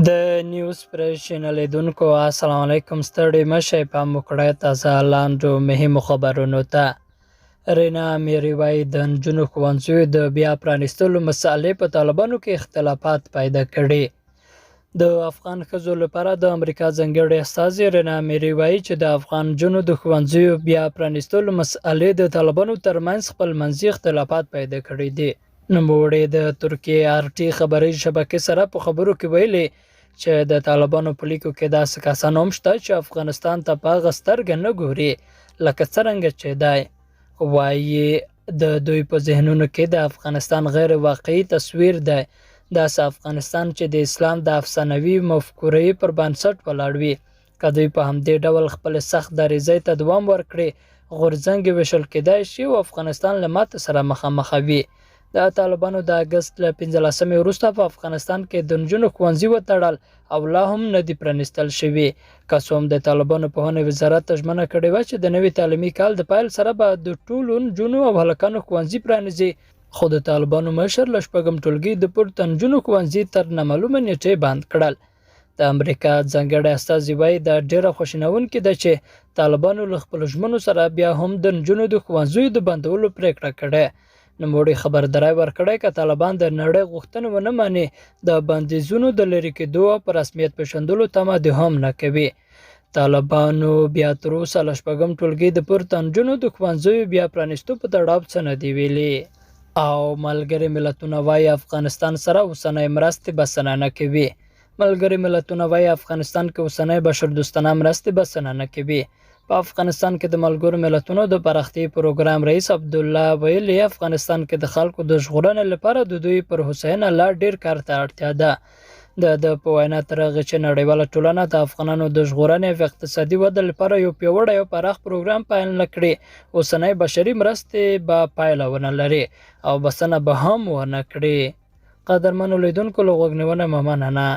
د نیوز پریس چینل لیدونکو السلام علیکم. ستړي مه شئ، پام وکړئ تازه لاندو مهمو خبرونو ته. رینا امیري وایي د نجونو ښوونځیو د بیا پرانیستلو مسالې په طالبانو کې اختلافات پیدا کړي. د افغان ښځو لپاره د امریکا ځانګړې استازې رینا امیري وایي چې د افغان نجونو د ښوونځیو بیا پرانیستلو مسالې د طالبانو ترمنځ خپلمنځي اختلافات پیدا کړي دي. نوموړې د ترکیې آر ټي خبري شبکې سره په خبرو کې ویلي چې د طالبانو په لیکو کې داسې کسان هم شته چې افغانستان ته په هغه سترګه نه ګوري لکه څرنګه چې دی وایي. د دوی په ذهنونو کې د افغانستان غیر واقعي تصویر دی، داسې افغانستان چې د اسلام د افسانوي مفکورې پر بنسټ ولاړ وي. که دوی په همدې ډول خپل سخت دریځۍ ته دوام ورکړي، غورځنګ ویشل کېدای شي او افغانستان له ماتې سره مخامخوي. د طالبانو د اګست له 15مې وروسته په افغانستان کې د نجونو ښوونځي وتړل او لا هم نه دي پرانیستل شوي. که څه هم د طالبانو پوهنې وزارت ته ژمنه کړې وه چې د نوي تعلیمي کال د پیل سره به د ټولو نجونو او هلکانو ښوونځي پرانیزي، خو د طالبانو مشر له شپږم ټولګي د پورته نجونو ښوونځي تر نامعلومه نیټې بند کړل. د امریکا ځانګړی استازي وایي دا ډېره خوشینونکې ده چې طالبانو له خپلو ژمنو سره بیا هم د نجونو د ښوونځیو د بندولو پرېکړه کړې. نوموړي خبرداری ورکړی که طالبان د نړۍ غوښتنه ونه مني، د بندیزونو د لرې کېدو او په رسمیت پېژندلو تمه دې هم نه کوي. طالبانو بیا تر اوسه له شپږم ټولګي د پورته نجونو د ښوونځیو بیا پرانیستو په تړاو څه نه دي ویلي. او ملګري ملتونه وایي افغانستان سره اوسنۍ مرستې بسنه نه کوي. ملګري ملتونه وایي افغانستان کې اوسنۍ بشردوستانه مرستې بسنه نه کوي. په افغانستان کې د ملګرو ملتونو د پراختیايي پروګرام رئیس عبدالله ویلي افغانستان کې د خلکو د ژغورنې لپاره د دوی پر هوساینه لا ډیر کار ته اړتیا ده. د ده په وینا تر هغه چې نړیواله ټولنه د افغانانو د ژغورنې او اقتصادي وده لپاره یو پیاوړی او پراخ پروګرام پیل نه کړي، اوسنۍ بشري مرستې به پایله ونه لري او بسنه به هم ونه کړي. قدرمنو لیدونکو له غوږ نیونې مو مننه.